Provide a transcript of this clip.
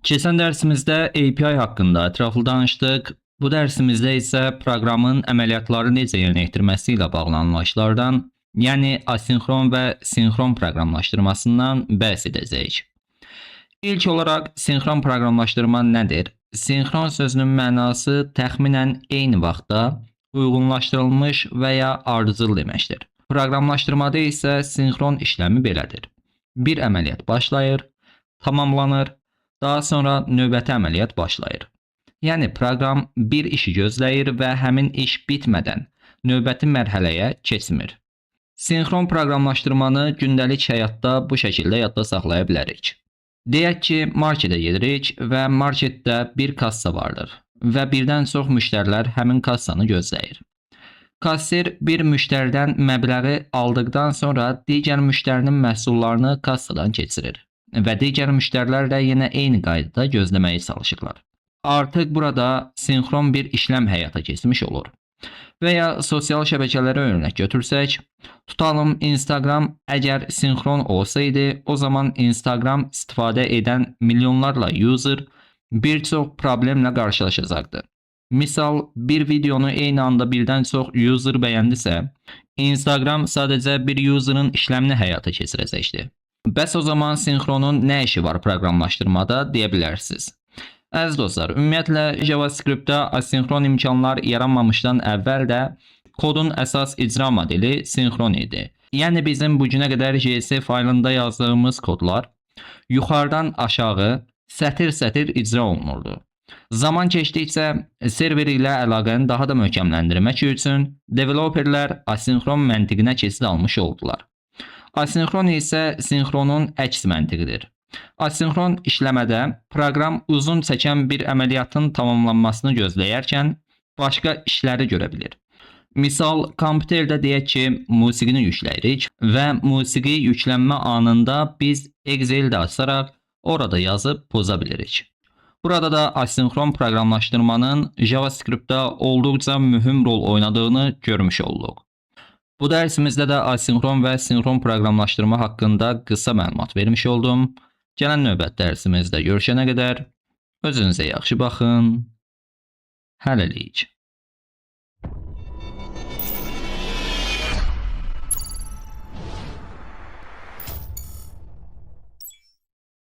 Keçən dərsimizdə API haqqında ətraflı danışdıq. Bu dərsimizdə isə proqramın əməliyyatları necə yerinə yetirməsi ilə bağlı anlayışlardan, yəni asinxron və sinxron proqramlaşdırmasından bəhs edəcəyik. İlk olaraq sinxron proqramlaşdırma nədir? Sinxron sözünün mənası təxminən eyni vaxtda uyğunlaşdırılmış və ya ardıcıl deməkdir. Proqramlaşdırmada isə sinxron işləmi belədir. Bir əməliyyat başlayır, tamamlanır, daha sonra növbəti əməliyyat başlayır. Yəni proqram bir işi gözləyir və həmin iş bitmədən növbəti mərhələyə keçmir. Sinxron proqramlaşdırmanı gündəlik həyatda bu şəkildə yadda saxlaya bilərik. Deyək ki, marketə gedirik və marketdə bir kassa vardır və birdən çox müştərilər həmin kassanı gözləyir. Kassir bir müştəridən məbləği aldıqdan sonra digər müştərinin məhsullarını kassadan keçirir və digər müştərilər də yenə eyni qaydada gözləməyi çalışırlar. Artıq burada sinxron bir işləm həyata keçmiş olur. Və ya sosial şəbəkələrə örnək götürsək, tutalım Instagram əgər sinxron olsaydı, o zaman Instagram istifadə edən milyonlarla user bir çox problemlə qarşılaşacaqdı. Misal, bir videonu eyni anda birdən çox user bəyəndisə, Instagram sadəcə bir user'ın işləmini həyata keçirəcəkdi. Bəs o zaman sinxronun nə işi var proqramlaşdırmada deyə bilərsiniz. Əziz dostlar, ümumiyyətlə JavaScript-də asinxron imkanlar yaranmamışdan əvvəl də kodun əsas icra modeli sinxron idi. Yəni bizim bu günə qədər JS faylında yazdığımız kodlar yuxarıdan aşağı sətir-sətir icra olunurdu. Zaman keçdikcə server ilə əlaqəni daha da möhkəmləndirmək üçün developerlər asinxron məntiqinə keçid almış oldular. Asinxron isə sinxronun əks məntiqidir. Asinxron işləmədə proqram uzun çəkən bir əməliyyatın tamamlanmasını gözləyərkən başqa işləri görə bilir. Misal, kompüterdə deyək ki, musiqini yükləyirik və musiqi yüklənmə anında biz Excel-də açaraq orada yazıb poza bilirik. Burada da asinxron proqramlaşdırmanın JavaScript-də olduqca mühüm rol oynadığını görmüş olduq. Bu dərsimizdə də asinxron və sinxron proqramlaşdırma haqqında qısa məlumat vermiş oldum. Gələn növbət dərsimizdə görüşənə qədər özünüzə yaxşı baxın. Hələlik.